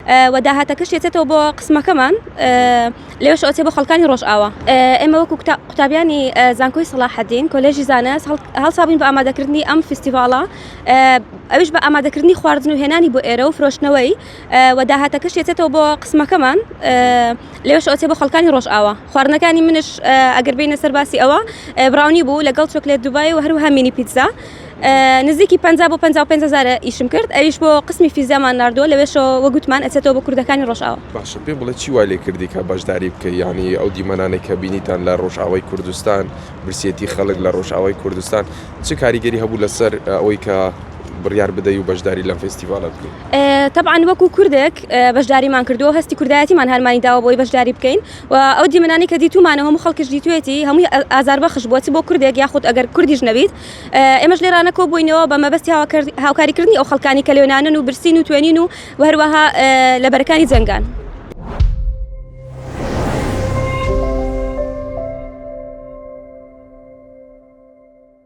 و داهاتەکەش یەچێتەوە بۆ قسمەکەمان لەوێش ئەچێ بۆ خەڵکانی ڕۆژئاوا. ئێمە وەکو قوتابیانی زانکۆی سەڵاحەدین کۆلێژی زانست هەڵسابووین بە ئامادەکردنی ئەم فیستیڤاڵە ئەویش بە ئامادەکردنی خواردن و هێنانی بۆ ئێرە و فرۆشتنەوەی و داهاتەکەش یەچێتەوە بۆ قسمەکەمان لەوێش ئەچێ بۆ خەڵکانی ڕۆژئاوا. خواردنەکانی منش ئەگەر بینە سەر باسی ئەوە براونی بوو لەگەڵ چۆکلێت دوبای و هەروەها مینی پیتزا. نزیکی 50 بۆ 55 هەزار ئیشم کرد ئەویش بۆ قسمی فیزیامان ناردووە لەوێشەوە وەگوتمان ئەچێتەوە بۆ کوردەکانی ڕۆژئاوا. باشە پێم بڵێ چی وای لێ کردی کە بەشداری بکەی یانی ئەو دیمەنانەی کە بینیتان لە ڕۆژئاوای کوردستان برسێتی خەڵک لە ڕۆژئاوای کوردستان چ کاریگەری هەبوو لەسەر ئەوەی کە بڕیار بدەی و بەشداری لەم فێستیڤاڵە بکەی؟ تەبعەن وەکو کوردێک بەشداریمان کردووە هەستی کوردایەتیمان هانمانی داوە بۆی بەشداری بکەین و ئەو دیمەنانەی کە دیتوومانە هەموو خەڵکیش دیتوێتی هەمووی ئازاربەخش بووە چ بۆ کوردێک یاخود ئەگەر کوردیش نەبیت ئێمەش لێرانە کۆبووینەوە بە مەبەستی هاوکاریکردنی ئەو خەڵکانی کە لێنانن و برسین و توێنین و و هەروەها لە بەرەکانی جەنگان.